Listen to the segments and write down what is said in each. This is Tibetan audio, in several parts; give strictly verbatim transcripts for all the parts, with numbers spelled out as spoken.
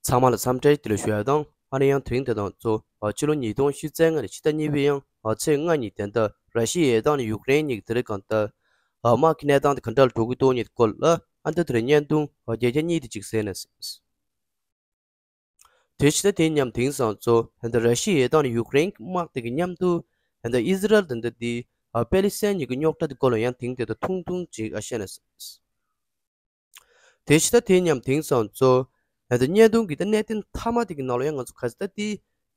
ཚང་མ་ལ་འཚམས་འདྲི་བདེ་ལེགས་ཞུ་ཡ་དང་། ཨ་ནི་ཡང་དེ་རིང་དེ་དང་གཙོ་ཕྱི་ལོ་ཉིས་སྟོང་ཉི་ཤུ་རྩ་ལྔ་ནས་ཕྱི་ཟླ་གཉིས་པའི་ཡང་ཚེས་ལྔ་ཉིན་དེ་འདྲ་ར་ཤི་ཡའི་དང་ནི་ཡུཀ་རེན་གཉིས་ཀྱི་དེ་རིང་གང་ལྟར་དམག་གི་གནས་སྟངས་དེ་ག་འདྲ་འགྲོ་གི་འདུག་ཉིད་སྐོར་ལ་ཨ་འདི་དེ་རིང་བརྙན་ཐུང་བརྒྱ་ཆ་གཉིས་དེ་གཅིག་གསན་ནས། དེ་ཕྱི་ཟླ་དེ་མཉམ་དེང་སང་གཙོ་ཧན་ད་ར་ཤི་ཡའི་དང་ནི་ཡུཀ་རེན་གྱི་དམག་དེ་གི་མཉམ་དུ་ཧན་ད་ཨི་ཟི་རལ་དང་ད་དེ་པེ་ལི་སི་ཐན་གཉིས་ཀྱི་རྙོག་དྲ་དེ་སྐོར་ལ་ཡང་དེང་དེ་ད་ཐུང་ཐུང་ཅིག་ཨ་བཤད་ནས། དེ་ཕྱི་ཟླ་དེ་མཉམ་དེང་སང་གཙོ་ཧན་ད་བརྙན་ཐུང་གི་ད་གནད་དོན་མཐའ་མ་དེ་གི་ནང་ལ་ཡང་ང་ཚོ་ག་ཚོད་ད་དེ་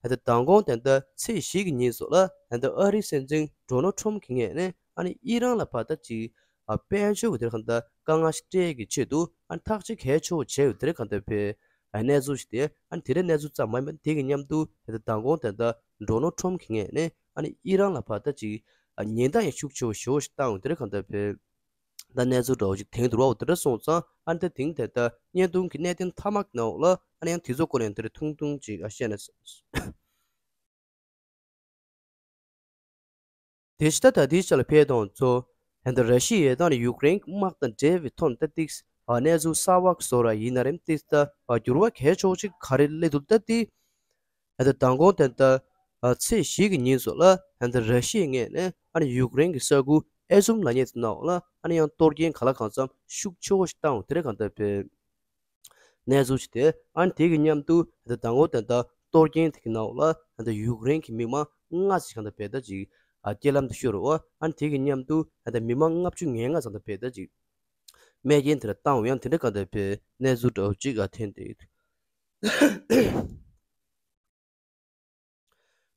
ཧན་ད་མདང་དགོང་དེ་ད་ཚེས་བཞི་གི་ཉིན་སོགས་ལ་ཧན་ད་ཨ་རིའི་སྲིད་འཛིན་ཌོ་ནལ་ཊམ་གྱི་ངོས་ནས་ཨ་ནི་ཨི་རན་ལ་ཕར་ད་ཅིག་ཨ་དཔལ་འབྱོར་གྱི་དེར་གང་ལྟར་དཀའ་ངལ་ཞིག་སྤྲད་ཀྱི་ཆེད་དུ་ཨ་ནི་ཐག་གཅོད་གལ་ཆེ་བོ་བྱས་ཡོད་དེར་གང་ལྟར་བས་ཨ་གནས་ཚུལ་ཞིག་སྟེ། ཨ་ནི་དེ་རིང་གནས་ཚུལ་ཙམ་མ་ཡིན་པར་དེ་གི་མཉམ་དུ་ཧེ་ད་མདང་དགོང་དེ་འདྲ་ཌོ་ནལ་ཊམ་གྱི་ངོས་ནས་ཨ་ནི་ཨི་རན་ལ་ཕར་ད་ཅིག་ཨ་ཉེན་བརྡ་ཡང་ཤུགས་ཆེ་བོ་ཞེ་བོ་ཞིག་བཏང་ཡོད་དེར་གང་ལྟར་བས་ད་གནས་ཚུལ་འདྲ་བོ་ཞིག་དེང་དུ་རོགས་དེ་འདྲ་སོང་ཙང་ཨ་ནི་ད་དེང་དེ་ད་བརྙན་ཐུང་གི་གནད་དོན་མཐའ་མ་གི་ནང་ལ་ཨ་ནི་ཡང་དེ་ཚོ་སྐོར་ནས་དེ་རིང་ཐུང་ཐུང་ཅིག་ཨ་བཤད་ནས། དེ་ཕྱི་ཟླ་ད་ལྟའི་ཆ་ལ་ཕེབས་དང་གཙོ་ཧན་ད་ར་ཤི་ཡའི་དང་ནི་ཡུཀ་རེན་དམག་དང་འབྲེལ་བའི་ཐོག་ནས་ད་ཏིག་གནས་ཚུལ་གསར་བ་བཟོ་ར་ཡིན་ན་རེམ་ཏིག་ད་འགྱུར་བ་གལ་ཆེ་བོ་ཅིག་ག་རེ་སླེབས་འདུག་ད་ཏིག་ཧན་ད་མདང་དགོང་དེ་ད་ཚེས་བཞི་གི་ཉིན་སོགས་ལ་ཧན་ད་ར་ཤི་ཡའི་ངོས་ནས་ཨ་ནི་ཡུཀ་རེན་གྱི་ས་ཁུལ་ཨེ་ཟུམ་ལབ་མཁན་དེ་ནང་ལ་ཨ་ནི་ཡང་གཏོར་སྐྱོན་ག་ལ་གང་འཚམ་ཤུགས་ཆེ་བོ་ཞིག་བཏང་ཡོད་དེ་རེད་གང་ལྟར་བས། གནས་ཚུལ་ཞིག་སྟེ། ཨ་ནི་དེ་གི་མཉམ་དུ་ད་ལྟ་མདང་དགོང་དེ་ད་གཏོར་སྐྱོན་དེ་གི་ནང་ལ་ད་ལྟ་ཡུཀ་རེན་གྱི་མི་མང་ལྔ་ཙམ་ཞིག་གང་ལྟར་བས་ད་ཅིག་ཨ་རྐྱེན་ལམ་དུ་ཤོར་བ། ཨ་ནི་དེ་གི་མཉམ་དུ་ད་ལྟ་མི་མང་ལྔ་བཅུ་ང་ལྔ་ཙམ་ད་བས་ད་ཅིག་རྨས་སྐྱོན་དེ་ལ་བཏང་བ་ཡང་དེ་འདྲ་གང་ལྟར་བས་གནས་ཚུལ་འདྲ་བོ་ཅིག་ཨ་ཐོན་ཏེ་ཡོད།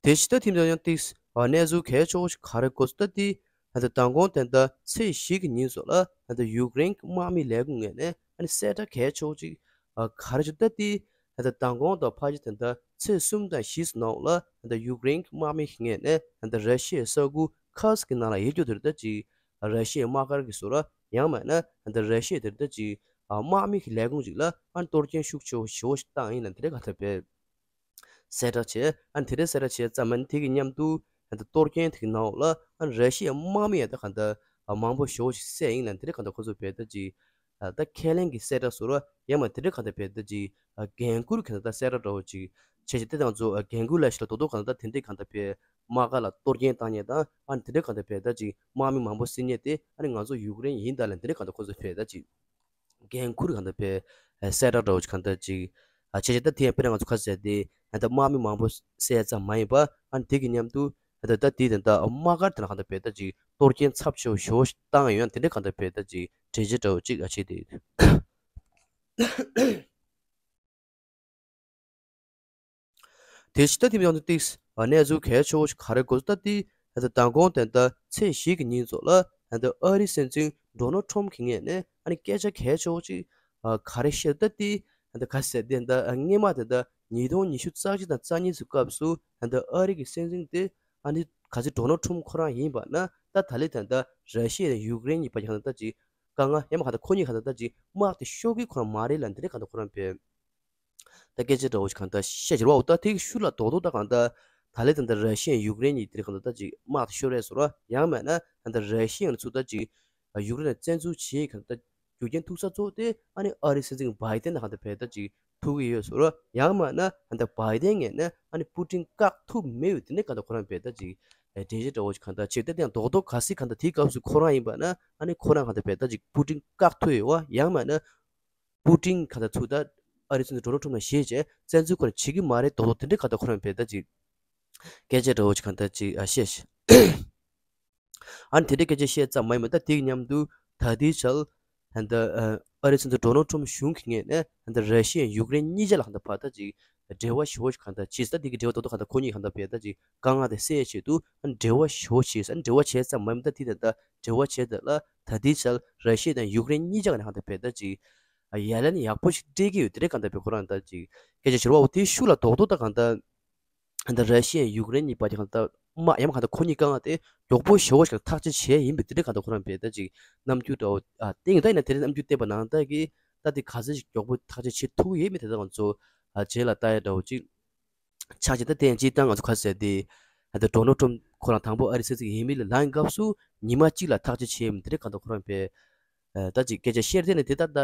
དེ་ཕྱི་ཟླ་དེ་འདྲ་ཡང་ཏིག་གནས་ཚུལ་གལ་ཆེ་བོ་ཞིག་ག་རེ་གོ་སོང་ད་ཏིག་ད་ལྟ་མདང་དགོང་དེ་ད་ཚེས་བཞི་གི་ཉིན་སོགས་ལ་ད་ལྟ་ཡུཀ་རེན་གྱི་དམག་མི་ལས་ཁུངས་ངོས་ནས་ཨ་ནི་གསལ་བསྒྲགས་གལ་ཆེ་བོ་ཅིག་ག་རེ་བྱུང་ད་ཏིག་ད་ལྟ་མདང་དགོང་དང་ཕལ་ཆེར་དེ་ད་ཚེས་གསུམ་དང་བཞི་སོགས་ནང་ལ་ད་ལྟ་ཡུཀ་རེན་གྱི་དམག་མི་ཞིག་ངོས་ནས་ད་ལྟ་ར་ཤི་ཡའི་ས་ཁུལ་ཁར་སི་ཀི་ནང་ལ་ཡོད་རྒྱུ་དེར་ད་ཅིག་ར་ཤི་ཡའི་དམག་སྒར་གྱི་སོགས་ལ་ཡང་མིན་ན་ད་ལྟ་ར་ཤི་ཡ་དེར་ད་ཅིག་དམག་མི་གི་ལས་ཁུངས་ཅིག་ལ་ཨ་ནི་གཏོར་སྐྱོན་ཤུགས་ཆེ་བོ་ཞེ་བོ་ཞིག་བཏང་ཡིན་ལ་དེ་འདྲ་གང་ལྟར་བས། གསལ་བསྒྲགས་བྱས། ཨ་ནི་དེ་འདྲའི་གསལ་བསྒྲགས་བྱས་ཙམ་མ་ནི་དེ་གི་མཉམ་དུ་ཨ་ནི་གཏོར་སྐྱོན་དེ་གི་ནང་ལ་ཨ་ནི་ར་ཤི་ཡའི་དམག་མི་ཡང་ད་གང་ལྟར་མང་པོ་ཞེ་བོ་ཞིག་བསད་ཡིན་ལ་དེ་འདྲ་གང་ལྟར་ཁོ་ཚོ་བས་ད་ཅིག་ད་ཁས་ལེན་གྱི་གསལ་བསྒྲགས་སོགས་ཡང་མ་དེ་འདྲ་གང་ལྟར་བས་ད་ཅིག་འགན་འཁུར་གྱི་ད་གསལ་བསྒྲགས་འདྲ་བོ་ཅིག་བྱས་ཤིང་དེ་དང་ཚོ་འགན་འཁུར་ལ་ཞིག་ལ་རྡོག་རྡོག་གང་ལྟར་དེ་འདྲས་གང་ལྟར་བས་དམག་སྒར་ལ་གཏོར་སྐྱོན་བཏང་མཁན་དང་ཨ་ནི་དེ་འདྲས་གང་ལྟར་བས་ད་ཅིག་དམག་མི་མང་པོ་བསད་མཁན་དེ་ཨ་ནི་ང་ཚོ་ཡུཀ་རེན་ཡིན་ད་ལ་དེ་འདྲས་གང་ལྟར་ཁོ་ཚོ་བས་ད་ཅིག་འགན་འཁུར་གང་ལྟར་བས་གསལ་བསྒྲགས་འདྲ་བོ་ཅིག་གང་ལྟར་ཅིག་ཨ་བྱས་ཙང་ད་དེ་ཡང་དཔེར་ན་ང་ཚོ་ཁ་གསལ་ཏེ་ཨ་ད་དམག་མི་མང་པོ་བསད་ཙམ་མ་ཡིན་པ་ཨ་ནི་དེ་གི་མཉམ་དུ་ཨ་ད་ད་དེ་དང་ད་དམག་སྒར་དེ་ལ་གང་ལྟར་བས་ད་ཅིག་གཏོར་སྐྱོན་ཚབས་ཆེ་བོ་ཞེ་བོ་ཞིག་བཏང་ཡོད་དེ་འདྲ་གང་ལྟར་བས་ད་ཅིག་འགྲེལ་བརྗོད་འདྲ་བོ་ཅིག་ཨ་བྱས་ཏེ། དེ་ཕྱི་ཟླ་དེ་ཡང་ཏིག་གནས་ཚུལ་གལ་ཆེ་བོ་ཞིག་ག་རེ་གོ་སོང་ད་ཏིག་ད་ལྟ་མདང་དགོང་དེ་ད་ཚེས་བཞི་གི་ཉིན་སོགས་ལ་ད་ལྟ་ཨ་རིའི་སྲིད་འཛིན་ཌོ་ནལ་ཊམ་གྱི་ངོས་ནས་ཨ་ནི་སྐད་ཆ་གལ་ཆེ་བོ་ཅིག་ག་རེ་བཤད་ད་ཏིག་ད་ལྟ་ག་ཟེར་དེ་ད་སྔོན་མ་དེ་ད་ཉིས་སྟོང་ཉི་ཤུ་རྩ་གཅིག་དང་རྩ་གཉིས་ཀྱི་སྐབས་སུ་ད་ལྟ་ཨ་རི་གི་སྲིད་འཛིན་དེ་ཨ་ནི་ག་ཚོད་ཌོ་ནལ་ཊམ་ཁོ་རང་ཡིན་པ་ན་ད་ད་ལྟའི་ད་ལྟ་ར་ཤི་ཡ་དང་ཡུཀ་རེན་གཉིས་བར་གྱི་གང་ལྟར་ད་ཅིག་དཀའ་ངལ་ཡང་མ་གང་ལྟར་ཁོ་གཉིས་གང་ལྟར་ད་ཅིག་དམག་དེ་ཤོར་གི་ཁོ་རང་མ་རེད་ལབ་འདི་འདྲ་གང་ལྟར་ཁོ་རང་བས། ད་སྐད་ཆ་འདྲ་བོ་ཞིག་གང་ལྟར་བཤད་བྱེད་རོགས་ད་དེ་གི་ཤུལ་ལ་རྡོག་རྡོག་ད་གང་ལྟར་ད་ལས་ད་ལྟ་ར་ཤི་ཡ་ཡུཀ་རེན་གཉིས་དེ་གང་ལྟར་ད་ཅིག་དམག་དེ་ཤོར་རེད་ཟེར་རོ། ཡང་མེད་ན་ད་ལྟ་ར་ཤི་ཡ་ཚུར་ད་ཅིག་ཡུཀ་རེན་ལ་བཙན་འཛུལ་བྱེད་གང་ལྟར་རྒྱུ་རྐྱེན་ཐུག་ས་གཙོ་བོ་དེ་ཨ་ནི་ཨ་རིའི་སྲིད་འཛིན་བྷའི་ཏན་ལ་གང་ལྟར་བས་ད་ཅིག་ཐུག་གི་ཡོད་ཟེར་རོ། ཡང་མེད་ན་ད་ལྟ་བྷའི་ཏན་ངོས་ནས་ཨ་ནི་པུ་ཏིན་བཀག་ཐུབ་མེད་ཡོད་དེ་ནས་གང་ལྟར་ཁོ་རང་བས་ད་ཅིག་འགྲེལ་བཤད་འདྲ་བོ་ཞིག་གང་ལྟར་བྱེད་ད་དེ་ཡང་རྡོག་རྡོག་ག་སྲིད་གང་ལྟར་དེའི་སྐབས་སུ་ཁོ་རང་ཡིན་པ་ན་ཨ་ནི་ཁོ་རང་གང་ལྟར་བས་ད་ཅིག་པུ་ཏིན་བཀག་ཐུབ་ཡོད་བ། ཡང་མེད་ན་པུ་ཏིན་གང་ལྟར་ཚུར་ད་ཨ་རིའི་སྲིད་འཛིན་ཌོ་ནལ་ཊམ་ལ་ཞེད་བྱས་བཙན་འཛུལ་ཁོ་རང་བྱེད་ཀྱི་མ་རེད། རྡོག་རྡོག་དེ་འདྲའི་གང་ལྟར་ཁོ་རང་བས་ད་ཅིག་སྐད་ཆ་འདྲ་བོ་ཅིག་གང་ལྟར་ཅིག་ཨ་བཤད་ཤག་ཨ་ནི་དེ་འདྲའི་སྐད་ཆ་བཤད་ཙམ་མ་ཡིན་པ་ད་དེའི་མཉམ་དུ་ད་ལྟའི་ཆར་ད་ལྟ་ཨ་རིའི་སྲིད་འཛིན་ཌོ་ནལ་ཊམ་གཞུང་གི་ངོས་ནས་ད་ལྟ་ར་ཤི་ཡ་ཡུཀ་རེན་གཉིས་ཆ་ལ་གང་ལྟར་བར་ད་ཅིག་འབྲེལ་བ་ཞེ་བོ་ཞིག་གང་ལྟར་བྱས། ད་དེ་གི་འབྲེལ་བ་རྡོག་རྡོག་གང་ལྟར་ཁོ་གཉིས་གང་ལྟར་བས་ད་ཅིག་དཀའ་ངལ་དེ་སེལ་ཆེད་དུ་ཨ་ནི་འབྲེལ་བ་ཞེ་བོ་བྱས། ཨ་ནི་འབྲེལ་བ་བྱས་ཙམ་མ་ཡིན་པ་ད་དེ་ད་ལྟ་འབྲེལ་བ་བྱས་ད་ལ་ད་ལྟའི་ཆར་ར་ཤི་ཡ་དང་ཡུཀ་རེན་གཉིས་ཆ་གང་ལྟར་གང་ལྟར་བས་ད་ཅིག་ཡ་ལན་ཡག་པོ་ཞིག་སྤྲད་ཀྱི་ཡོད་དེ་འདྲའི་གང་ལྟར་བས་ཁོ་རང་ད་ཅིག་སྐད་ཆ་བྱེད་རོགས་དེའི་ཤུལ་ལ་རྡོག་རྡོག་ད་གང་ལྟར་ད་ལྟ་ར་ཤི་ཡ་ཡུཀ་རེན་གཉིས་བར་གྱི་གང་ལྟར་དམག་ཡང་གང་ལྟར་ཁོ་གཉིས་དཀའ་ངལ་དེ་མགྱོགས་པོ་ཞེ་བོ་ཞིག་ལ་ཐག་གཅོད་བྱས་ཡིན་པའི་དེ་འདྲའི་གང་ལྟར་ཁོ་རང་བས་ད་ཅིག་རྣམ་འགྱུར་འདྲ་བོ་ཨ་བསྟན་ད་ཡིན་ན་དེ་འདྲའི་རྣམ་འགྱུར་བསྟན་པ་ནང་ལྟར་གྱི་ད་དེ་ག་ཚོད་ཞིག་མགྱོགས་པོ་ཐག་གཅོད་བྱེད་ཐུབ་ཡོད་མེད་དེ་ད་ང་ཚོ་ཨ་རྗེས་ལ་ལྟ་ཡ་འདྲ་བོ་ཅིག་ཆགས་ཀྱི། ད་དེ་ཡང་སྤྱིར་བཏང་ང་ཚོ་ཁ་གསལ་དེ་ད་ལྟ་ཌོ་ནལ་ཊམ་ཁོ་རང་དང་པོ་ཨ་རི་སྲིད་འཛིན་ཡིན་མིན་ལ་ལངས་སྐབས་སུ་ཉི་མ་གཅིག་ལ་ཐག་གཅོད་བྱས་ཡིན་དེ་འདྲའི་གང་ལྟར་ཁོ་རང་བས་ད་ཅིག་སྐད་ཆ་བཤད་དེ་ནས་དེ་ད་ད་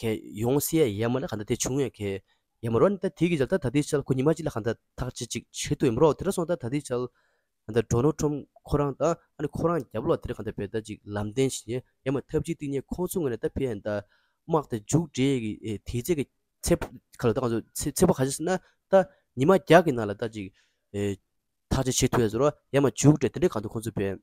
གལ་ཡོང་སྲིད་ཡ་ཡ་མ་ལ་གང་ལྟར་དེ་བྱུང་ཡ་གལ་ ཡ་མ་རོ་ནི་ད་དེ་གི་ཆ་ད་ད་ལྟའི་ཆ་ཁོ་ཉི་མ་གཅིག་ལ་གང་ལྟར་ཐག་གཅོད་ཅིག་བྱེད་ཐུབ་ཡ་མ་རོ། དེ་འདྲ་སོང་ད་ད་ལྟའི་ཆ་ད་ལྟ་ཌོ་ནལ་ཊམ་ཁོ་རང་དང་ཨ་ནི་ཁོ་རང་རྒྱབ་ལོགས་དེ་འདྲ་གང་ལྟར་བས་ད་ཅིག་ལམ་སྟོན་བྱེད་མཁན་ཡ་མ་ཐབས་ཇུས་བཏིང་མཁན་ཁོང་ཚོ་ངོས་ནས་ད་ཕན་ད་དམག་དེ་མཇུག་སྒྲིལ་གི་ཨེ་དེ་ཚེ་གི་ཚེ་ཕོ་ག་ལ་ད་གང་ཚོ་ཚེ་ཚེ་ཕོ་ག་ཞིག་ཟེར་ན་ད་ཉི་མ་བརྒྱ་གི་ནང་ལ་ད་ཅིག་ཨེ་ཐག་གཅོད་བྱེད་ཐུབ་ཡ་ཟེར་རོ། ཡ་མ་མཇུག་སྒྲིལ་དེ་འདྲ་གང་ལྟར་ཁོང་ཚོ་བས་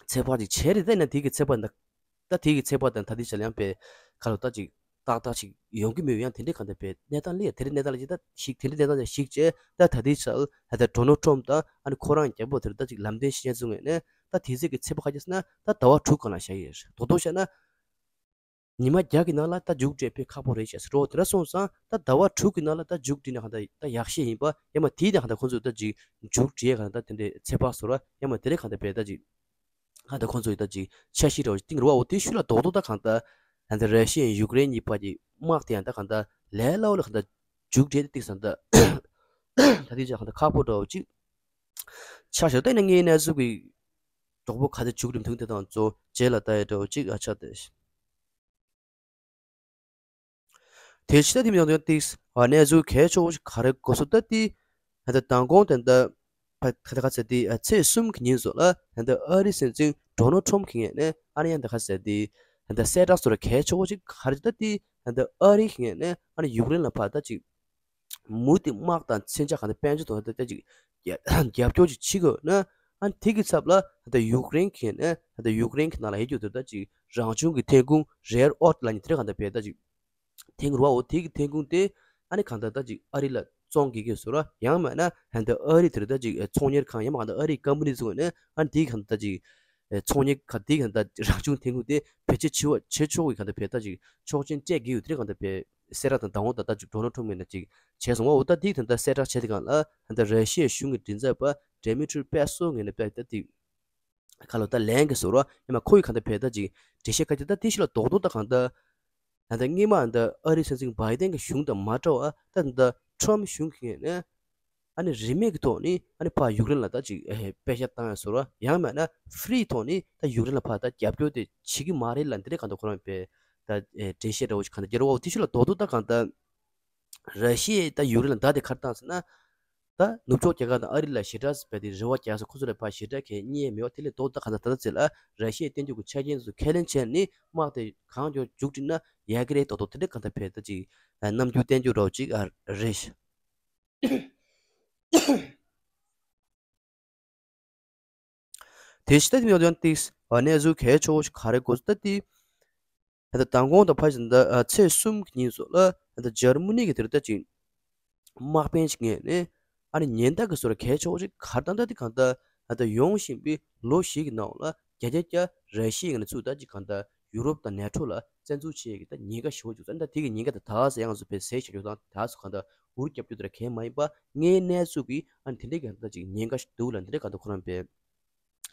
ཚོད་དཔག་ཅིག་བྱས་རེད། ད་ཡིན་ན་དེ་གི་ཚོད་དཔག་ད་ད་དེ་གི་ཚོད་དཔག་དང་ད་དེ་ཆ་ལ་ཡང་བས་ག་ལ་ད་ཅིག་ཏག་ཏག་ཅིག་ཡོང་གི་མེད་ཡང་དེ་འདྲ་གང་ལྟར་བས་གནས་སྟངས་ལས་དེ་འདྲ་གནས་སྟངས་ལ་ཅིག་ད་ཞིག་དེ་འདྲ་གནས་སྟངས་ལ་ཞིག་བྱས་ད་ད་དེ་ཆ་ད་ད་ཌོ་ནལ་ཊམ་དང་ཨ་ནི་ཁོ་རང་རྒྱབ་ལོགས་དེར་ད་ཅིག་ལམ་སྟོན་བྱེད་མཁན་ཚོ་ངོས་ནས་ད་དེ་ཚེ་གི་ཚོད་དཔག་ག་ཅིག་ཟེར་ན་ད་ཟླ་བ་དྲུག་གང་ལ་བཞག་ཡོད་རེད། རྡོག་རྡོག་བཤད་ན། ཉི་མ་བརྒྱ་གི་ནང་ལ་ད་མཇུག་སྒྲིལ་ཕེ་ཁག་པོ་རེད་ཅེས་རོ། དེ་འདྲ་སོང་ཙང་ད་ཟླ་བ་དྲུག་གི་ནང་ལ་ད་མཇུག་སྒྲིལ་ན་གང་ལྟར་ད་ཡག་ཤོས་ཡིན་པ་ཡང་མ་དེའི་ནང་གང་ལྟར་ཁོང་ཚོས་ད་ཅིག་མཇུག་སྒྲིལ་གང་ལྟར་ད་དེ་འདྲའི་ཚོད་དཔག་བཟོ་ར་ཡང་མ་དེ་འདྲའི་གང་ལྟར་བས་ད་ཅིག་གང་ལྟར་ཁོང་ཚོས་ད་ཅིག་འཆར་གཞི་འདྲ་བོ་ཞིག་བཏིང་རོགས་འོ། དེ་ཤུལ་ལ་རྡོག་རྡོག་ད་གང་ལྟར་ད་ལྟ་ར་ཤི་ཡ་ཡུཀ་རེན་གཉིས་བར་གྱི་དམག་དེ་ཡང་ད་གང་ལྟར་ལས་སླ་བོ་ལ་གང་ལྟར་མཇུག་སྒྲིལ་ཏེ་ཏིག་ཙམ་ད་ད་ལྟའི་ཆ་གང་ལྟར་ཁག་པོ་འདྲ་བོ་ཅིག་ཆགས་ཤག་ད་ཡིན་ན་ངའི་གནས་ཚུལ་གྱི་གྲོགས་པོ་ག་ཚོད་བྱུང་རིམ་ཐུང་དེ་དང་གཙོ་རྗེས་ལ་ལྟ་ཡ་འདྲ་བོ་ཅིག་ཨ་ཆགས་ཏེ། དེ་ཕྱི་ད་དེ་མི་ཡོང་དོན་ཏིག་ཨ་གནས་ཚུལ་གལ་ཆེ་བོ་ཞིག་ག་རེ་གོ་སོང་ད་དེ་ད་ལྟ་མདང་དགོང་དེ་འདྲ་ཕ་ད་ག་ཚོད་དེ་ཚེས་གསུམ་གྱི་ཉིན་སོགས་ལ་ད་ལྟ་ཨ་རིའི་སྲིད་འཛིན་ཌོ་ནལ་ཊམ་གྱི་ངོས་ནས་ཨ་ནི་ཡང་ད་ག་ཚོད་དེ་ད་ལྟ་གསལ་བསྒྲགས་སོགས་ལ་གལ་ཆེ་བོ་ཞིག་ག་རེ་ད་དེ་ད་ལྟ་ཨ་རི་གི་ངོས་ནས་ཨ་ནི་ཡུཀ་རེན་ལ་ཕར་ད་ཅིག་མུ་མཐུད་དམག་དང་མཚོན་ཆ་གང་ལྟར་དཔལ་འབྱོར་ཐོག་ནས་ད་ཅིག་རྒྱབ་སྐྱོར་ཅིག་བྱེད་དགོས་ན། ཨ་ནི་དེ་གི་ཚབ་ལ་ད་ཡུཀ་རེན་གྱི་ནས་ད་ཡུཀ་རེན་གྱི་ནང་ལ་ཡོད་རྒྱུ་དེ་ད་ཅིག་རང་བྱུང་གི་ཐོན་ཁུངས་རེར་ཨར་ཐི་ལབ་མཁན་དེ་འདྲ་གང་ལྟར་བས་ད་ཅིག་ཐོན་གྱི་རེད་བ། འོ་དེ་གི་ཐོན་ཁུངས་དེ་ཨ་ནི་གང་ལྟར་ད་ཅིག་ཨ་རི་ལ་བཙོང་དགོས་ཀྱི་བཟོ་འདྲ་ཡང་མིན་ན་ད་ལྟ་ཨ་རི་དེ་རུ་ད་ཅིག་ཚོང་གཉེར་ཁང་ཡང་མིན་ན་ཨ་རིའི་ཀམ་པ་ནི་ཚོ་ནས་ཨ་ནི་དེ་གི་གང་ལྟར་ད་ཅིག་ཚོང་གཉེར་ཁང་དེ་གི་ད་རང་བྱུང་ཐོན་ཁུངས་དེ་བེད་སྤྱོད་བྱེད་བྱེད་ཆོག་གི་གང་ལྟར་བས་ད་ཅིག་ཆོག་མཆན་སྤྲད་དགོས་ཡོད་དེ་གང་ལྟར་བས་གསལ་བསྒྲགས་དང་ཟླ་བ་ད་ལྟ་ཅིག་ཌོ་ནལ་ཊམ་ངོས་ནས་ཅིག་བྱས་སོང་བ། འོ་ད་དེ་གང་ལྟར་གསལ་བསྒྲགས་བྱས་དེ་གང་ལ་ད་ལྟ་ར་ཤི་ཡའི་གཞུང་གི་མགྲིན་ཚབ་པ་ཌེ་མི་ཊི་རི་པེ་སོ་ངོས་ནས་བས་ད་དེ་ག་ལོ་ད་ལན་གི་བཟོ་འདྲ་ཡང་མ་ཁོ་ཡི་གང་ལྟར་བས་ད་ཅིག་འགྲེལ་བཤད་ཁ་ཅིག་ད་དེ་ཞིག་ལ་རྡོག་རྡོག་ད་གང་ལྟར། ད་ལྟ་སྔོན་མ་ད་ཨ་རིའི་སྲིད་འཛིན་བྷའི་ཏན་གྱི་གཞུང་དང་མ་འདྲ་བ་ད་ད་ཊམ་གཞུང་གི་ངོས་ནས་ཨ་ནི་རིན་མེད་ཀྱི་ཐོག་ནས་ཨ་ནི་ཕར་ཡུཀ་རེན་ལ་ད་ཅིག་ཨེ་པེ་ཤ་བཏང་ཡ་བཟོ་འདྲ་ཡང་མིན་ན་ཧྥི་རི་ཐོག་ནས་ད་ཡུཀ་རེན་ལ་ཕར་ད་རྒྱབ་སྐྱོར་དེ་བྱེད་ཀྱི་མ་རེད་ལབ་འདི་འདྲ་གང་ལྟར་ཁོ་རང་བས་ད་ཨེ་འགྲེལ་བཤད་འདྲ་བོ་ཞིག་གང་ལྟར་རྒྱག་རོགས། དེ་ཤུལ་ལ་རྡོག་རྡོག་ད་གང་ལྟར་ར་ཤི་ཡས་ད་ཡུཀ་རེན་ལ་མདའ་དེ་ག་རེ་བཏང་ཟེར་ན། ད་ནུབ་ཕྱོགས་རྒྱལ་ཁབ་དང་ཨ་རི་ལ་ཞེ་དྲག་བས་དེ་རེ་བ་རྒྱག་ས་ཁོ་ཚོ་ལ་ཕར་ཞེ་དྲག་གས་རྙེད་མེད་པ་དེ་ལས་ལྡོག་ད་གང་ལྟར་ད་ལྟ་ཚེ་ལ་ར་ཤི་ཡའི་བསྟན་འགྱུར་གྱི་ཆ་རྐྱེན་ཚོ་ཁས་ལེན་བྱས་ནས་དམག་དེ་གང་མགྱོགས་མཇུག་སྒྲིལ་ན་ཡག་གི་རེད། ལྡོག་ལྡོག་དེ་འདྲ་གང་ལྟར་བས་ད་ཅིག་རྣམ་འགྱུར་བསྟན་འགྱུར་རོགས་ཅིག་ཨ་རེད། དེ་ཕྱི་ད་དེ་མི་ཡོང་དོན་ཏིག་གནས་ཚུལ་གལ་ཆེ་བོ་ཞིག་ག་རེ་གོ་ད་དེ། ད་ལྟ་མདང་དགོང་དང་ཕར་ཕྱིན་ད་ཚེས་གསུམ་གྱི་ཉིན་སོགས་ལ་ད་ལྟ་འཇར་མ་ནི་གི་དེར་ད་ཅིག་དམག་དཔོན་ཞིག་ངོས་ནས་ཨ་ནི་ཉེན་བརྡ་གི་བཟོ་འདྲ་གལ་ཆེ་བོ་ཞིག་ག་རེ་བཏང་ད་དེ་གང་ལྟར་ད་ལྟ་ཡོང་བཞིན་པའི་ལོ་བཞི་གི་ནང་ལ་བརྒྱ་ཆ་བརྒྱ་ར་ཤི་ཡའི་ངོས་ནས་ཚུར་ད་ཅིག་གང་ལྟར་ཡུ་རོབ་དང་ནེ་ཊོ་ལ་བཙན་འཛུལ་བྱེད་ཀྱི་ད་ཉེན་ཁ་ཞེ་བོ་འཇུག་ཙང་ད་དེ་གི་ཉེན་ཁ་དེ་ད་ཟེར་ཡང་བཟོ་བའི་ཟས་བྱ་རྒྱུ་དང་ད་ཚོ་གང་ལྟར་འུར་རྒྱབ་རྒྱུ་དེ་ར་གལ་མ་ཡིན་པ་ངའི་གནས་ཚུལ་གྱི་ཨ་ནི་དེ་འདྲའི་གི་ད་ཅིག་ཉེན་ཁ་ཞིག་འདུག་ལ་འདི་འདྲ་གང་ལྟར་ཁོ་རང་བས།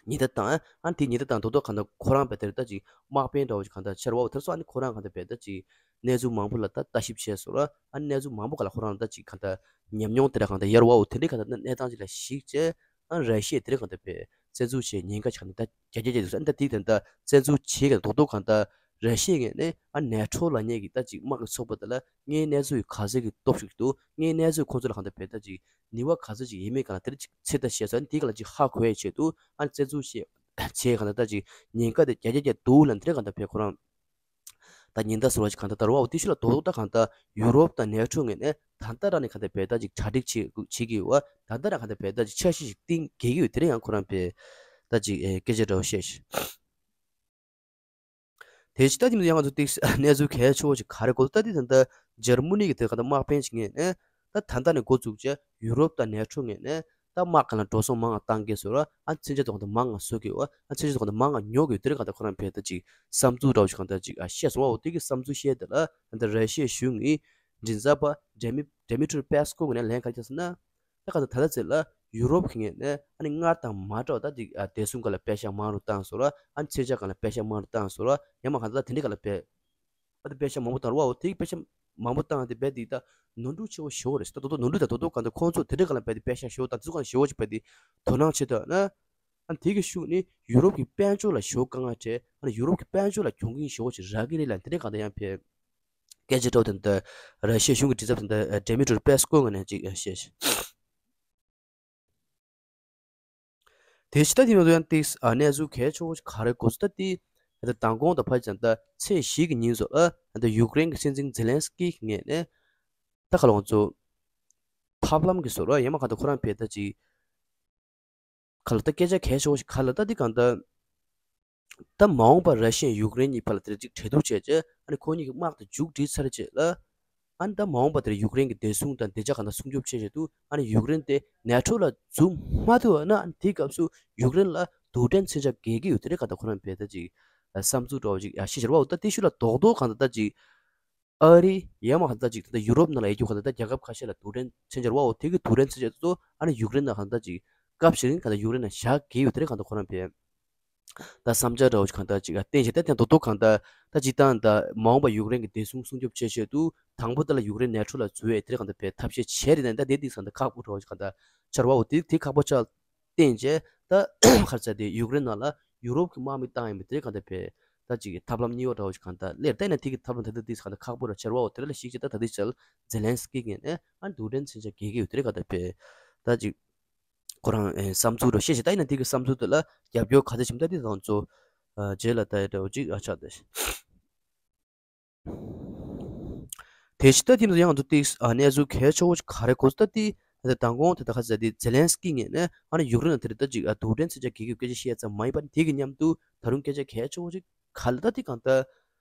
ཉེན་བརྡ་བཏང་། ཨ་ནི་དེ་ཉེན་བརྡ་བཏང་རྡོག་རྡོག་གང་ལྟར་ཁོ་རང་བས་དེར་ད་ཅིག་དམག་དཔོན་འདྲ་བོ་ཞིག་གང་ལྟར་ཕྱིར་བ་འོ་དེར་སོང་། ཨ་ནི་ཁོ་རང་གང་ལྟར་བས་ད་ཅིག་གནས་ཚུལ་མང་པོ་ལ་ད་ལྟ་ཞིབ་བྱས་སོང་ར། ཨ་ནི་གནས་ཚུལ་མང་པོ་ག་ལ་ཁོ་རང་ད་ཅིག་གང་ལྟར་ཉམས་མྱོང་དེ་འདྲ་གང་ལྟར་ཡར་བ་འོ་དེ་འདྲའི་གང་ལྟར་གནས་སྟངས་ཅིག་ལ་གཞིགས་བྱས། ཨ་ནི་ར་ཤི་ཡས་དེ་འདྲ་གང་ལྟར་བས་བཙན་འཛུལ་བྱས་ཉེན་ཁ་ཆགས་ནས་ད་བརྒྱ་ཆ་བརྒྱ་ཞིག་སོང་། ཨ་ནི་ད་དེ་དེ་ད་བཙན་འཛུལ་བྱས་གི་རྡོག་རྡོག་གང་ལྟར་ར་ཤི་ཡའི་ངོས་ནས་ཨ་ནི་ནེ་ཊོ་ལབ་མཁན་གྱི་ད་ཅིག་དམག་གི་ཚོགས་པ་དེ་ལ་ངའི་གནས་ཚུལ་ག་ཚོད་ཀྱི་སྟོབས་ཤུགས་འདུག་ངའི་གནས་ཚུལ་ཁོང་ཚོ་ལ་གང་ལྟར་བས་ད་ཅིག་ནུས་པ་ག་ཚོད་ཅིག་ཡིན་མིན་གང་ལ་དེར་ཅིག་ཚོད་ལྟ་བྱས་ཙང་དེ་ག་ལ་ཅིག་ཧ་གོ་ཡའི་ཆེད་དུ་ཨ་ནི་བཙན་འཛུལ་བྱས་བྱས་གང་ལྟར་ད་ཅིག་ཉེན་ཁ་དེ་བརྒྱ་ཆ་བརྒྱ་འདུག་ལབ་དེ་གང་ལྟར་བས་ཁོ་རང་ད་ཉེན་བརྡ་ཟེར་བ་ཅིག་གང་ལྟར་དར་བ་འོ་དེ་ཤུལ་ལ་རྡོག་རྡོག་ད་གང་ལྟར་ཡུ་རོབ་དང་ནེ་ཊོ་ངོས་ནས་ད་ལྟ་རང་ནས་གང་ལྟར་བས་ད་ཅིག་གྲ་སྒྲིག་བྱེད་བྱེད་ཀྱི་ཡོད་པ། ད་ལྟ་རང་གང་ལྟར་བས་ད་ཅིག་འཆར་གཞི་ཞིག་བཏིང་གི་ཡོད། དེ་རིང་ཡང་ཁོ་རང་བས་ད་ཅིག་ཨེ་སྐད་ཆ་འདྲ་བོ་བཤད་ཤག་དེ་ཕྱི་ད་དེ་མི་ཡང་ང་ཚོ་ཏིག་གནས་ཚུལ་གལ་ཆེ་བོ་ཞིག་ག་རེ་གོ་ད་དེ་ད་ལྟ་འཇར་མ་ནི་གི་དེ་ག་ད་དམག་དཔོན་ཞིག་ངོས་ནས་ད་ད་ལྟ་ནས་འགོ་བཙུགས་བྱས་ཡུ་རོབ་དང་ནེ་ཊོ་ངོས་ནས་ད་དམག་གང་ལ་འགྲོ་སོང་མང་བ་བཏང་གི་ཟེར་བ། ཨ་མཚོན་ཆ་དེ་གང་ད་མང་བ་བཟོ་གི་ཡོད། ཨ་མཚོན་ཆ་དེ་གང་ད་མང་བ་ཉོ་གི་ཡོད། དེ་རིང་གང་ད་ཁོ་རང་བས་ད་ཅིག་བསམ་ཚུལ་འདྲ་བོ་ཞིག་གང་ད་ཅིག་ཨ་བཤད་སོང་བ། འོ་དེ་གི་བསམ་ཚུལ་བཤད་དེ་ལ་ད་ལྟ་ར་ཤི་ཡའི་གཞུང་གི་མགྲིན་ཚབ་པ་ཌེ་མི་ཌེ་མི་ཊི་རི་པེ་སི་ཀོ་ངོས་ནས་ལན་ག་རེ་བརྒྱབ་ཟེར་ན། ད་ག་ད་ད་ལྟ་ཚེ་ལ་ཡུ་རོབ་ཀྱི་ངོས་ནས་ཨ་ནི་སྔར་དང་མ་འདྲ་བ་ད་ཅིག་ཨ་བདེ་སྲུང་སྒང་ལ་པེ་ཤག་མང་རུ་བཏང་སོང་ར། ཨ་ནི་མཚོན་ཆ་སྒང་ལ་པེ་ཤག་མང་རུ་བཏང་སོང་ར། ཡང་མ་ག་ད་ད་དེ་འདྲའི་སྒང་ལ་པེ་ཨ་ད་པེ་ཤག་མང་པོ་བཏང་ར་བ། འོ་དེ་པེ་ཤག་མང་པོ་བཏང་དེ་བས་དེ་ད་ནོར་འཁྲུལ་ཆེ་བོ་ཞེ་བོ་རེད་ཟེར། ད་དོ་དོ་ནོར་འཁྲུལ་ད་དོ་དོ་ག་ད་ཁོང་ཚོ་དེ་འདྲའི་སྒང་ལ་བས་དེ་པེ་ཤག་ཞེ་བོ་བཏང་དེ་ཚོ་གང་ཞེ་བོ་ཅིག་བས་དེ་དོ་སྣང་བྱེད་ཐུབ་ན། ཨ་ནི་དེ་གི་ཤུགས་ནི་ཡུ་རོབ་ཀྱི་དཔལ་འབྱོར་ལ་ཞེ་བོ་དཀའ་ངལ་འཕྲད། ཨ་ནི་ཡུ་རོབ་ཀྱི་དཔལ་འབྱོར་ལ་གྱོང་གུན་ཞེ་བོ་ཅིག་རག་གི་རེད་ལབ་དེ་འདྲའི་གང་ད་ཡང་བས། སྐད་ཆ་འདྲ་བོ་དེ་འདྲ་ར་ཤི་ཡའི་གཞུང་གི་མགྲིན་ཚབ་དེ་འདྲ་ཌི་མི་ཊི་རི་པེ་སི་ཀོ་ངོས་ནས་ཅིག་བཤད། དེ་ཕྱི་ད་དེ་མ་གཏོགས་ཡང་ཏིག་ཨ་གནས་ཚུལ་གལ་ཆེ་བོ་ཞིག་ག་རེ་གོ་སོང་ད་དེ། ད་མདང་དགོང་དང་ཕར་ཙམ་ད་ཚེས་བཞི་གི་ཉིན་བཟོ་ཨ་ད་ཡུཀ་རེན་གྱི་སྲིད་འཛིན་ཛེ་ལན་སི་ཀི་ངོས་ནས་ད་ག་ལ་ང་ཚོ་ཐབས་ལམ་གྱི་བཟོ་ར་ཡང་མ་གང་ད་ཁོ་རང་བས་ད་ཅིག་ག་ལ་ད་སྐད་ཆ་གལ་ཆེ་བོ་ཞིག་ག་ལ་ད་དེ་གང་ད། ད་མ་འོངས་པར་ར་ཤི་ཡ་ཡུཀ་རེན་གཉིས་བར་ལ་དེ་འདྲ་ཅིག་གྲོས་བསྡུར་བྱས་རྗེས་ཨ་ནི་ཁོ་གཉིས་ཀྱི་དམག་དེ་མཇུག་སྒྲིལ་ཚར་རྗེས་ལ། ཨ་ནི་ད་མ་འོངས་པ་དེར་ཡུཀ་རེན་གྱི་བདེ་སྲུང་དང་བདེ་འཇགས་གང་ལ་སྲུང་སྐྱོབ་བྱེད་ཆེད་དུ་ཨ་ནི་ཡུཀ་རེན་དེ་ནེ་ཊོ་ལ་འཛུལ་མ་ཐུབ་པ་ན་ཨ་ནི་དེའི་སྐབས་སུ་ཡུཀ་རེན་ལ་རྡུལ་ཕྲན་མཚོན་ཆ་རྒྱག་གི་ཡོད་དེ་རེད། གང་ལྟར་ཁོ་རང་བས་ད་ཅིག་བསམ་ཚུལ་འདྲ་བོ་ཅིག་ཡ་ཤེས་བྱ་ར་བ་འོ་ད་དེ་ཤུལ་ལ་རྡོག་རྡོག་གང་ལྟར་ད་ཅིག་ཨ་རི་ཡང་མ་གང་ལྟར་ཅིག་ད་ཡུ་རོབ་ནང་ལ་ཡོད་རྒྱུ་གང་ལྟར་ད་རྒྱལ་ཁབ་ཁ་ཤས་ལ་རྡུལ་ཕྲན་མཚོན་ཆ་ར་བ་འོ་དེ་གི་རྡུལ་ཕྲན་མཚོན་ཆ་ཚོ་ཨ་ནི་ཡུཀ་རེན་ལ་གང་ལྟར་ཅིག་སྐབས་ཤིག་རིང་གང་ལྟར་ཡུཀ་རེན་ལ་བཞག་གི་ཡོད་དེ་རེད། གང་ལྟར་ཁོ་རང་བས། ད་བསམ་འཆར་འདྲ་བོ་ཞིག་གང་ལྟར་ཅིག་བསྟན་བྱས་ད་དེ་རྡོག་རྡོག་གང་ལྟར་ད་སྤྱིར་བཏང་ད་མ་འོངས་པ་ཡུཀ་རེན་གྱི་བདེ་སྲུང་སྲུང་སྐྱོབ་བྱེད་ཆེད་དུ་དང་པོ་དེ་ལ་ཡུཀ་རེན་ནེ་ཊོ་ལ་འཛུལ་བའི་དེ་རིང་གང་ལྟར་བས་ཐབས་ཤེས་བྱས་རེད་ན་ད་དེ་དེ་གང་ལྟར་ཁག་པོ་འདྲ་བོ་ཞིག་གང་ལྟར་ཆགས་ར་བ་འོ་དེ་དེ་ཁག་པོ་ཆགས་བསྟན་བྱས་ད་ག་རེ་ཟེར་དེ་ཡུཀ་རེན་ནང་ལ་ཡུ་རོབ་ཀྱི་དམག་མི་བཏང་ཡིན་པའི་དེ་རིང་གང་ལྟར་བས་ད་ཅིག་ཐབས་ལམ་གཉིས་པ་འདྲ་བོ་ཞིག་གང་ལྟར་སླེབས་ད་ཡིན་ན་དེ་གི་ཐབས་ལམ་ད་ལྟ་དེ་གང་ལྟར་ཁག་པོ་ར་ཆགས་ར་བ་འོ་དེ་ལ་ལ་ཞིག་བྱས་ད་ད་དེ་ཆགས་ཛེ་ལན་སི་ཀི་ངོས་ནས་ཨ་རྡུལ་ཕྲན་མཚོན་ཆ་རྒྱག་གི་ཡོད་དེ་རིང་གང་ལྟར་བས་ད་ཅིག་ཁོ་རང་ཨེ་བསམ་ཚུལ་རོ་བཤད་བྱས་ད་ཡིན་ན་དེ་གི་བསམ་ཚུལ་དེ་ལ་རྒྱབ་སྐྱོར་ག་ཚད་བྱུང་ད་དེ་དང་ཚོ་ཨ་རྗེས་ལ་ད་ཡ་འདྲ་བོ་ཅིག་ཨ་ཆགས་ཏེ། དེ་ཕྱི་ད་དེ་ཡང་དུ་ཏིག་ཨ་གནས་ཚུལ་གལ་ཆེ་བོ་ཞིག་ག་རེ་གོ་ད་དེ་ད་མདང་དགོང་དེ་ད་ག་ཚད་དེ་ཛེ་ལན་སི་ཀི་ངོས་ནས་ཨ་ནི་ཡུཀ་རེན་ལ་དེ་རེད་ད་ཅིག་ཨ་རྡུལ་ཕྲན་མཚོན་ཆ་རྒྱག་གི་ཡོད་སྐད་ཆ་བཤད་ཙམ་མ་ཡིན་པ་དེ་གི་མཉམ་དུ་ད་རུང་སྐད་ཆ་གལ་ཆེ་བོ་ཞིག་ག་ལ་ད་དེ་གང་ལྟར།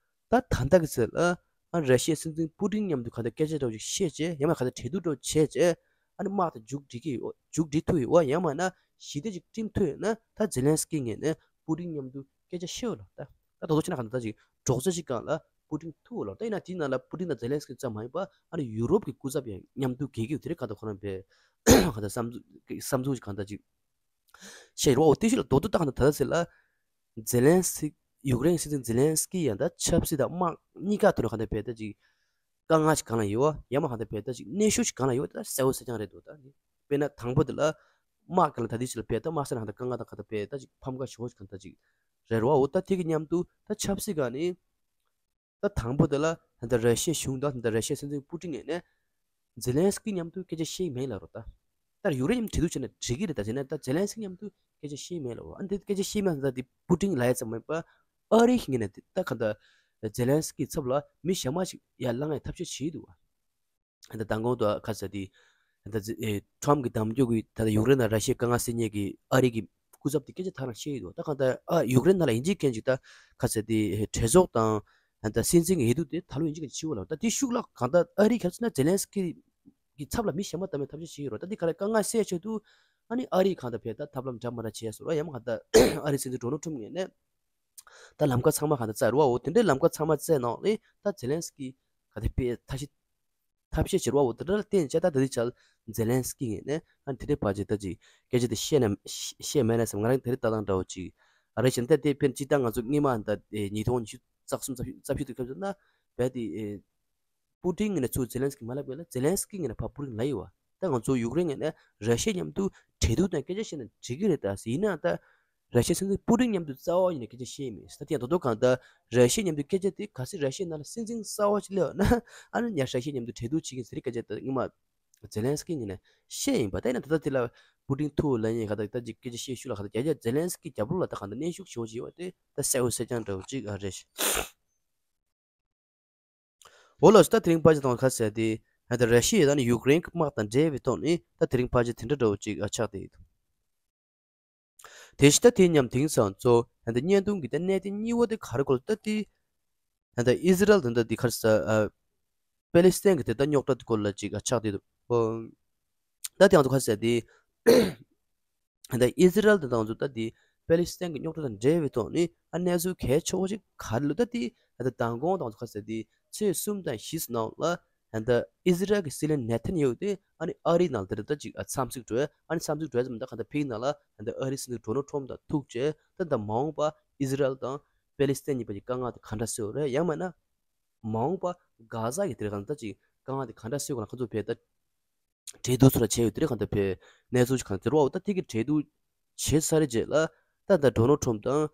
ད་ད་ལྟ་གི་ཚེ་ལ་ཨ་ར་ཤི་ཡའི་སྲིད་འཛིན་པུ་ཏིན་མཉམ་དུ་ག་འདྲ་སྐད་ཆ་འདྲ་བོ་ཞིག་བཤད་བྱས་ཡང་ན་ག་འདྲ་གྲོས་བསྡུར་འདྲ་བོ་བྱས་བྱས་ཨ་ནི་དམག་དེ་མཇུག་སྒྲིལ་གྱི་ཡོད་མཇུག་སྒྲིལ་ཐུབ་ཡོད་ཡང་མིན་ན་ཞི་བདེ་ཅིག་བསྐྲུན་ཐུབ་ཡོད་ན་ད་ཛེ་ལན་སི་ཀི་ངོས་ནས་པུ་ཏིན་མཉམ་དུ་སྐད་ཆ་བཤད་འོ་ལ་ད་ད་དོ་ཆེ་ན་ག་འདྲ་ད་ཅིག་རོགས་ཚོད་ཅིག་སྒང་ལ་པུ་ཏིན་ཐུག་འོ་ལ་ད་ཡིན་ན་དེའི་ནང་ལ་པུ་ཏིན་དང་ཛེ་ལན་སི་ཀི་ཙམ་མ་ཡིན་པ་ཨ་ནི་ཡུ་རོབ་ཀྱི་སྐུ་ཚབ་ཡང་མཉམ་དུ་གལ་གྱི་ཡོད་དེ་རེད། ག་འདྲ་ཁོ་རང་བས་ག་འདྲ་བསམ་ཚུལ་བསམ་ཚུལ་ཅིག་ག་འདྲ་ཅིག་བཤད་རོགས་འོ་དེ་ཤུལ་ལ་རྡོག་རྡོག་ད་ག་འདྲ་ད་ལྟ་ཚེ་ལ། ཛེ་ལན་སི་ཡུཀ་རེན་སྲིད་འཛིན་ཛེ་ལན་སི་ཀི་ཡང་ད་ཆབ་སྲིད་དང་དམག་གཉིས་ཀ་ཐོག་ནས་གང་ལྟར་བས་ད་ཅིག་དཀའ་ངལ་ཞིག་གང་ལ་ཡོད་ཡང་མ་གང་ལྟར་བས་ད་ཅིག་གནོན་ཤུགས་ཤིག་གང་ལ་ཡོད་ད་གསལ་བོ་གསལ་རྐྱང་རེད་འདུག་ད་ནི་དཔེར་ན་དང་པོ་དེ་ལ་དམག་གང་ལ་ད་དེ་ཞིག་ལ་བས་ད་དམག་ས་ན་གང་ལྟར་དཀའ་ངལ་དང་གང་ལྟར་བས་ད་ཅིག་ཕམ་ཁ་ཞོ་ཞིག་གང་ལྟར་ཅིག་རེད་རོ་འོ་ད་དེ་གི་མཉམ་དུ་ད་ཆབ་སྲིད་གང་ནི། ད་དང་པོ་དེ་ལ་ད་ལྟ་ར་ཤི་ཡའི་གཞུང་དང་ད་ལྟ་ར་ཤི་ཡའི་སྲིད་འཛིན་པུ་ཏིན་ངོས་ནས་ཛེ་ལན་སི་ཀི་མཉམ་དུ་སྐད་ཆ་བཤད་མེད་ལབ་རོགས་ད། ད་ཡུ་རེ་ནིམ་གྲོས་བསྡུར་བྱས་ན་འགྲིག་གི་རེད་ད་ཟེར་ན་ད་ཛེ་ལན་སི་ཀི་མཉམ་དུ་སྐད་ཆ་བཤད་མེད་ལབ་རོགས། ཨ་འདི་སྐད་ཆ་བཤད་མེད་ཟེར་ད་འདི་པུ་ཏིན་ལབ་ཡ་ཙམ་མ་ཡིན་པ་ཨ་རི་ངོས་ནས་ད་ག་ད་ཛེ་ལན་སི་ཀི་ཚབ་ལ་མི་གཞན་མ་ཞིག་ཡར་ལངས་ཡ་ཐབས་ཤེས་བྱེད་འདུག་བ། ད་མདང་དགོང་དུ་ཁ་ས་དེ་ད་ཛི་ཨེ་ཁྲོམ་གྱི་གདམ་རྒྱུ་གི་ད་ལྟ་ཡུཀ་རེན་དང་ར་ཤི་ཡ་དཀའ་ངལ་སེལ་མཁན་གྱི་ཨ་རི་གི་སྐུ་ཚབ་དེ་སྐད་ཆ་ཐག་རང་བཤད་ཡོད་འདུག་ད་གང་ལྟར་ཨ་ཡུཀ་རེན་ནང་ལ་ཡིན་གཅིག་མཁན་གཅིག་ད་ཁ་ས་དེ་གྲོས་ཚོགས་དང་ད་སྲིད་འཛིན་གྱི་འོས་བསྡུ་དེ་ད་ལོ་ཡིན་གཅིག་མཁན་གཅིག་བྱེད་འོ་ལ་ད་དེ་ཤུགས་ལ་གང་ལྟར་ཨ་རི་ག་ཚོད་ན་ཛེ་ལན་སི་ཀི་གི་ཚབ་ལ་མི་གཞན་མ་བདམས་པའི་ཐབས་ཤེས་བྱེད་ཡོད་རེད། ད་དེ་ག་ལ་དཀའ་ངལ་སེལ་ཆེད་དུ་ཨ་ནི་ཨ་རི་གང་ལྟར་བས་ད་ཐབས་ལམ་འདྲ་མ་འདྲ་བྱས་སོང་ར་ཡང་མ་གང་ལྟར་ཨ་རི་སྲིད་འཛིན་ཌོ་ནལ་ཁྲོམ་ངོས་ནས། ད་ལམ་ཁ་ཚང་མ་གང་ལྟར་བཙལ་རུ་བ་འོ་དེ་འདྲའི་ལམ་ཁ་ཚང་མ་བཙལ་ནང་ནས་ད་ཛེ་ལན་སི་ཀི་ག་དེ་དཔེ་ཐབས་ཤེས་ཐབས་ཤེས་བྱེད་རུ་བ་འོ་དེ་འདྲ་ལ་བརྟེན་བྱས་ད་ད་དེ་ཆ་ཛེ་ལན་སི་ཀི་ངོས་ནས་ཨ་དེ་འདྲའི་བར་གྱི་ད་ཅིག་སྐད་ཆ་དེ་བཤད་ན་བཤད་མེད་ན་བསམ་ང་རང་དེ་རིང་ལྟ་སྟངས་འདྲ་བོ་ཅིག་ཨ་རེ་བྱས་ན་ད་དེ་ཕན་སྤྱི་བཏང་ང་ཚོ་སྔོན་མ་ད་ཉིས་སྟོང་ཉི་ཤུ་རྩ་གསུམ་རྩ་བཞི་རྩ་བཞི་དུས་སྐབས་སུ་ན་བས་དེ། པུ་ཏིན་ངོས་ནས་ཚུར་ཛེ་ལན་སི་ཀི་མ་ལབ་པ་ལ་ཛེ་ལན་སི་ཀི་ངོས་ནས་ཕར་པུ་ཏིན་ལབ་ཡོད་བ། ད་ང་ཚོ་ཡུཀ་རེན་ངོས་ནས་ར་ཤི་ཡ་མཉམ་དུ་གྲོས་བསྡུར་དང་སྐད་ཆ་བཤད་ན་འགྲིག་གི་རེད་ད་ཟེར་ཡིན་ནའང་ད་ར་ཤི་ཡའི་སྲིད་འཛིན་པུ་ཏིན་མཉམ་དུ་རྩ་བ་ཉིད་ནས་སྐད་ཆ་བཤད་མེད་ཟེར། ད་དེ་ཡང་དོ་དོ་གང་ལྟར་ར་ཤི་ཡ་མཉམ་དུ་སྐད་ཆ་དེ་གལ་སྲིད་ར་ཤི་ཡའི་ནང་ལ་སྲིད་འཛིན་གསར་བ་ཞིག་སླེབས་ན་ཨ་ནི་ཡང་ར་ཤི་ཡ་མཉམ་དུ་གྲོས་བསྡུར་བྱེད་ཀྱི་ཡིན་ཟེར་སྐད་ཆ་ད་སྔོན་མ་ཛེ་ལན་སི་ཀི་ངོས་ནས་བཤད་ཡིན་པ། ད་ཡིན་ན་ད་ལྟ་དེ་ལ་པུ་ཏིན་ཐུག་ལབ་ཡིན་ག་ད་ད་ཅིག་སྐད་ཆ་བཤད་ཤུལ་ལ་ག་ད་རྒྱ་རྒྱ་ཛེ་ལན་སི་ཀི་རྒྱབ་ལོགས་ལ་ད་གང་ལྟར་གནོན་ཤུགས་ཞེ་པོ་ཅིག་ཡོད་པ་དེ་ད་གསལ་པོ་གསལ་རྐྱང་འདྲ་བོ་ཅིག་ཨ་རེད། འོ་ལགས་སོ། ད་དེ་རིང་ཕལ་ཆེར་དང་ཁ་གསལ་ཏེ་ད་ར་ཤི་ཡ་དང་ཡུཀ་རེན་གྱི་དམག་དང་འབྲེལ་བའི་ཐོག་ནས་ད་དེ་རིང་ཕལ་ཆེར་དེ་འདྲ་འདྲ་བོ་ཅིག་ཨ་ཆགས་བསྡད་ཡོད། དེ་བཞིན་ད་དེ་མཉམ་དེང་སང་གཙོ་ད་བརྙན་ཐུང་གི་ད་གནད་དོན་གཉིས་པ་དེ་ག་རེ་སྐོར་ད་དེ་ད་ཨི་ཟི་རལ་དང་ད་དེ་ཁ་ས་ཨ་པེ་ལི་སི་ཐན་གྱི་དེ་ད་རྙོག་དྲ་དེ་སྐོར་ལ་ཅིག་ཨ་ཆགས་བསྡད་འདུག་ད་དེ་ང་ཚོ་ཁ་གསལ་ཏེ། ད་ཨི་ཟི་རལ་དང་ང་ཚོ་ད་དེ་པེ་ལི་སི་ཐན་གྱི་རྙོག་དྲ་དང་འབྲེལ་བའི་ཐོག་ནས་ཨ་གནས་ཚུལ་གལ་ཆེ་བོ་ཞིག་ག་རེ་ལབ་ད་དེ་ད་མདང་དགོང་དང་ང་ཚོ་ཁ་གསལ་ཏེ་ཚེས་གསུམ་དང་བཞི་ནང་ལ་ད་ཨི་ཟི་རལ་གྱི་སྲིད་བློན་ནེ་ཐན་ཡ་ཧུ་དེ་ཨ་ནི་ཨ་རིའི་ནང་དེར་ད་ཅིག་འཚམས་གཟིགས་འགྲོ་ཨ་ནི་འཚམས་གཟིགས་འགྲོ་ཙམ་ད་ག་ད་ཕིག་ནང་ལ་ད་ཨ་རིའི་སྲིད་འཛིན་ཌོ་ནལ་ཁྲོམ་དང་ཐུག་བྱས་ད་ད་མ་འོངས་པ་ཨི་ཟི་རལ་དང་པེ་ལི་སི་ཐན་གཉིས་བར་གྱི་དཀའ་ངལ་དེ་ག་འདྲ་སེལ་བ་རེད་ཡང་མིན་ན་མ་འོངས་པ་གྷ་ཟ་གི་དེར་གང་ད་ཅིག་དཀའ་ངལ་དེ་ག་འདྲ་སེལ་དགོས་ན་ཁོ་ཚོ་བས་ད། གྲོས་བསྡུར་ཚོ་ལ་བྱས་ཡོད་དེ་རེད། གང་ལྟར་བས་གནས་ཚུལ་ཞིག་གང་ལྟར་བ་འོ་ད་དེ་གི་གྲོས་བསྡུར་བྱེད་ཚར་རྗེས་ལ་ད་ད་ཌོ་ནལ་ཁྲོམ་དང་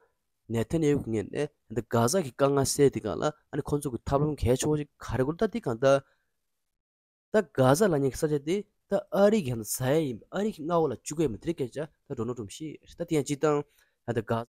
ནེ་ཐན་ཡ་ཧུ་གི་ངོས་ནས་ད་གྷ་ཟ་གི་དཀའ་ངལ་སེལ་དེ་སྒང་ལ་ཨ་ནི་ཁོང་ཚོ་གི་ཐབས་ལམ་གལ་ཆེ་བོ་ཞིག་ག་རེ་དགོས་ད་དེ་གང་ལྟར། ད་གྷ་ཟ་ལབ་མཁན་གྱི་ས་ཆ་དེ་ད་ཨ་རི་གི་ཧ་ཟ་ཡ་ཡིན་པ། ཨ་རི་གི་མངའ་འོག་ལ་བཅུག་གི་ཡིན་པ། དེ་རིང་སྐད་ཆ་ད་ཌོ་ནལ་ཊམ་ཤི་ད་དེ་ཡང་སྤྱིར་བཏང་ད་ད་གྷ་